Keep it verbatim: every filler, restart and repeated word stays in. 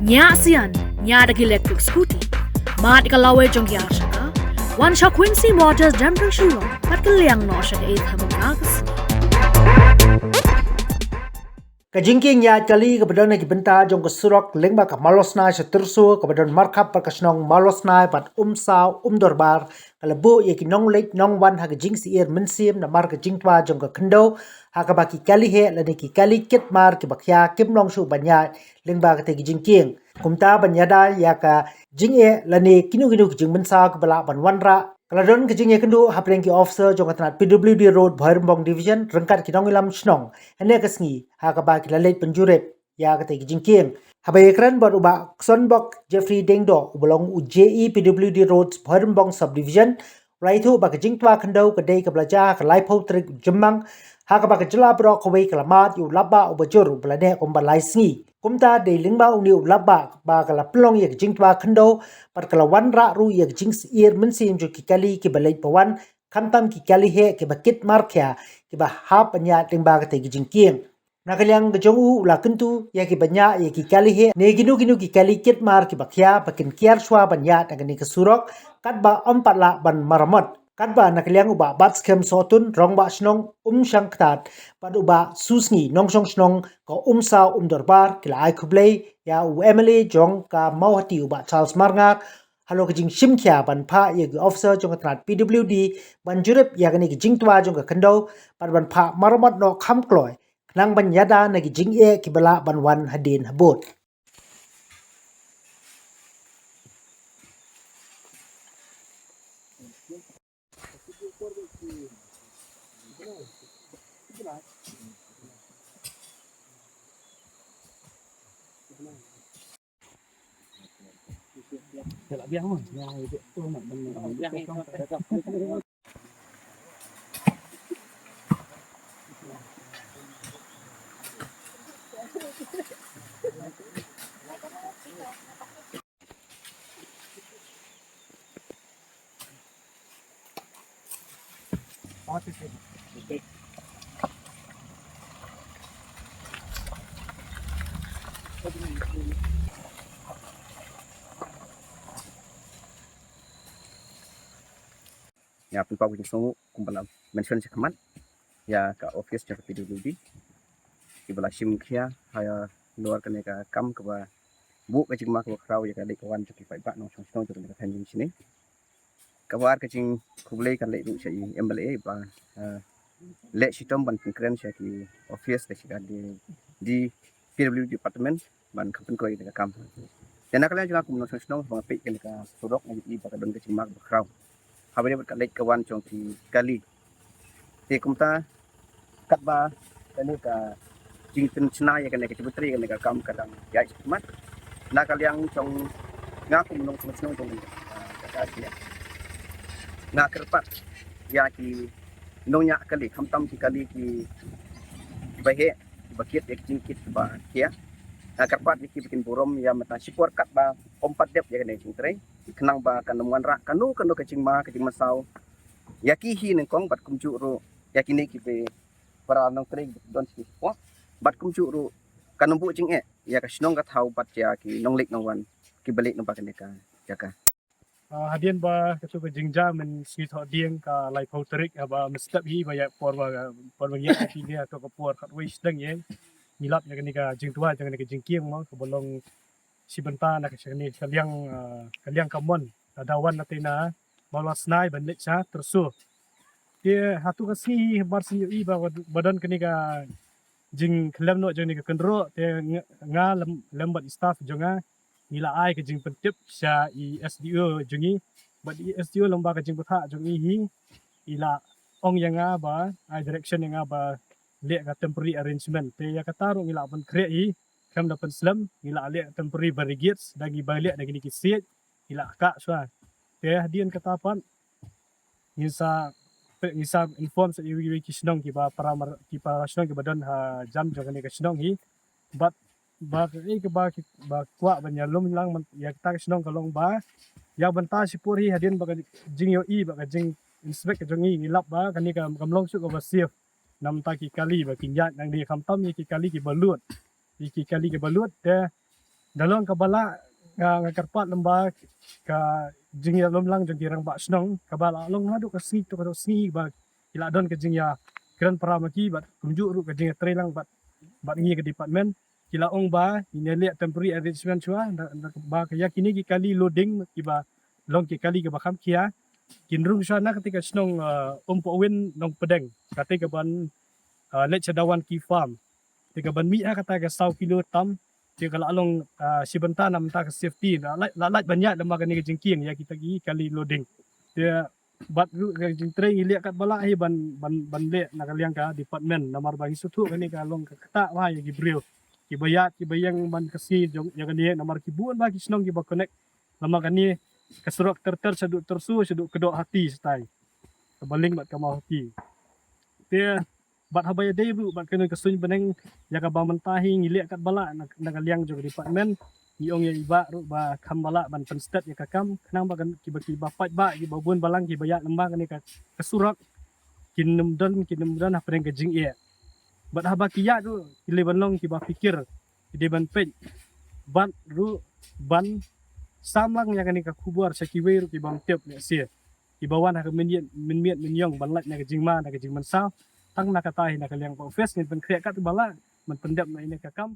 Ñiah sian, ñiah da ki electric scooty. Mad ka lawei jong ki arshaka. Wan sha Quincy Motors Dompring Shillong, bad kylliang noh sha ka eighth Hamilton August. Ka jingkieng ñiah kali kaba don ha ki bynta jong ka surok lyngba ka Mawlasnai sha Tyrso kaba don markhap bad ka shnong Mawlasnai bad Umsaw Umdorbar, ka la buh ïa ki nongleit nongwan ha ka jingsyier mynsiem namar ka jingtwa jong ka khyndew, ha kaba ki kali heh lane ki kali kit mar kiba khia kim long shuh ban ñiah lyngba katei ka jingkieng. Kumta ban ïada ïa ka jingeh lane kino kino ki jingmynsaw kiba lah ban wanrah, ka la don ka jingïakynduh hapdeng ki officer jong ka tnat P W D Road Bhoirymbong Division ryngkat ki nongïalam shnong hynne ka sngi, ha kaba ki la leit pynjurip ïa katei ka jingkieng. Haba ïakren bad u Bah Ksonbok Jeffrey Diengdoh uba long u J E P W D Road Bhoirymbong Subdivision, u la ïathuh ba ka jingtwa khyndew ka dei kaba la jia ha ka laiphew tarik u Jymmang, ha kaba ka jylla baroh kawei ka la mad ïa u lapbah uba jur uba la neh kumba lai sngi. Kumta dei lyngba une u lapbah ba ka la pynlong ïa ka jingtwa khyndew, bad ka la wanrah ruh ïa ka jingsyier mynsiem jong ki kali kiba leit ba wan, khamtam ki kali heh kiba kit mar khia, kiba hap ban ñiah lyngba katei ka jingkieng. Na ka liang ka jong u, u la kyntu ïa kiba ñiah ïa ki kali heh ne kino kino ki kali kit mar kiba khia ba kin kiar shuwa ban ñiah na kane ka surok, katba ym pat lah ban maramot. Katba na ka liang u Bah Batskhem Sohtun, Rangbah Shnong Umshangtad, bad u Bah Susngi, nongshong shnong ka Umsaw Umdorbar, ki la ai khublei ïa u M L A jong ka Mawhati u Bah Charles Marngar halor ka jingshim khia ban phah ïa ki officer jong ka tnat P W D ban jurip ïa kane ka jingtwa jong ka khyndew, bad ban phah maramot noh kham kloi khnang ban ïada na ki jingeh kiba lah ban wan hadien habud. Ïa, pynpaw ka jingsngewnguh kumba la mention sha khmat ïa ka office jong ka P W D kiba la shim khia halor kane ka kam kaba buh ka jingma kaba khraw ïa ka leit ka wan jong ki paidbah nongshong shnong jong kane ka thaiñ jong ngi. Kaba ar ka jingkhublei ka leit ruh sha i M L A ba, eh, leh shitom ban pynkren sha ki office da sha ka D, D P W D department ban kham pynkhreh ïa ka kam. Te na ka liang jong nga kum u nongshong shnong ba nga peit kane ka surok nga ïohi ba ka don ka jingma ba khraw. Haba ïadei bad ka leit ka wan jong ki kali. Te kumta katba kane ka jingpynshna ïa kane ka jingpyntreikam ïa kane ka kam ka dang ïaid shakhmat. Na ka liang jong nga kum u nongshong shnong jong, ah, ka, ka, nga kyrpad ïa ki nongñiah kali, khamtam ki kali kiba heh, kiba kit ïa ki jingkit kiba khia. Nga kyrpad ïa ki ba kin burom ïa mynta shipor katba ym pat dep ïa kane ka jingtrei, khnang ba kan ym wanrah kano kano ka jingma ka jingmynsaw ïa ki hi nyngkong bad kumjuh ruh ïa kine kiba para nongtrei kiba don shipor, bad kumjuh ruh kan ym buh jingeh ïa ka shnong ka thaw bad ïa ki nongleit nongwan kiba leit lyngba kane ka jaka. Ah, hadien ba kato ka jingjia mynta sngi Thohdieng ka laiphew tarik, haba mynstep hi ba ïa por ba, por ba ngi ïa ka por khatwei shiteng ïa ngi lap ïa kane ka jingtwa jong kane ka jingkieng mo kaba long shi bynta na ka, sha kane ka liang, ah, ka liang kamon, ah, da wan na tei na Mawlasnai ban leit sha Tyrso. Te hato ka sngi hi mar shu ïohi ba, ba don kane ka jingkhlem noh jong kane ka kynroh, te nga, nga lem, lem bad i staff jong nga ngi la ai ka jingpyntip sha i S D O jong ngi, bad i S D O lyngba ka jingbthah jong i hi i la ong ïa nga ba, ai direction ïa nga ba leh ka temporary arrangement. Te ïa kata ruh ngi la pynkhreh hi, khlem da pynslem, ngi la leh temporary barricades da ngi ba leh da kine ki siej, ngi la kah shuwa. Te hadien kata pat ngin sa, ngin sa inform sa iwei iwei ki shnong kiba para mar, ki para shnong kiba don ha jan jong kane ka shnong hi. Bad ba kaei kaba ki, ba kwah ban ïalum lang man, ïa kata ka shnong ka long ba ïa bynta shipor hi hadien ba ka jingïohi bad ka jinginspect ka jong ngi ngi lap ba kane ka kam long shuh kaba safe. Namar ki kali ba kin ïaid nang dei khamtam ïa ki kali kiba lut. Ïa ki kali kiba lut te Da long kaba lah nga, nga kyrpad lem bad ka jingïalum lang jong ki rangbah shnong kaba la long haduh ka sngi to ka sngi ba ki la don ka jingïakren para ma ki bad kumjuh ruh ka jingïatrei lang bad bad ngi ka department ki la ong ba ngin ïa leh temporary arrangement shuwa ba ka ïa kine ki kali loading kiba long ki kali kiba kham khia kin rung shuwa na kata ka shnong Umpohwin Nongpdeng kata ka ban leit sha Dawan ki farm. Te ka ban mih ha kata ka saw kilo tam te ka la long shi bynta na mynta ka safety la lait ban ïaid lem bad kane ka jingkieng ïa kita ki kali loading. Te bad ruh ka jingtrei ngi leh katba lah hi ban ban ban leh na ka liang ka department namar ba ngi sngewthuh kane ka long ka ktah bha ïa ki briew kiba ïaid kiba ïeng man ka sngi jong ïa kane namar ki bun bha ki shnong kiba connect lem bad kane ka surok ter ter shaduh Tersu shaduh Kdoh Hati shatai kaba ling bad ka Mawhati. Te bad haba ïadei ruh bad kane ka suiñ bneng ïa kaba mynta hi ngi leh katba lah na ka liang jong ka department. Ngi ong ïa i bah ruh ba kham ba lah ban pynstet ïa ka kam khnang ba kiba kiba paidbah kiba bun balang kiba ïaid lem bad kane ka surok kin ym don kin ym don hapdeng ka jingeh. Bad haba ki ïaid ruh ki leh ban long kiba phikir ki dei ban peit bad ruh ban sam lang ïa kane ka khubor sha kiwei ruh kiba ym tip lehse kiba wan ha ka mynmiet mynmiet mynïong ban lait na ka jingma na ka jingmynsaw. Tang na kata hi na ka liang ka office ngin pynkhreh katba lah ban pyndep na ine ka kam.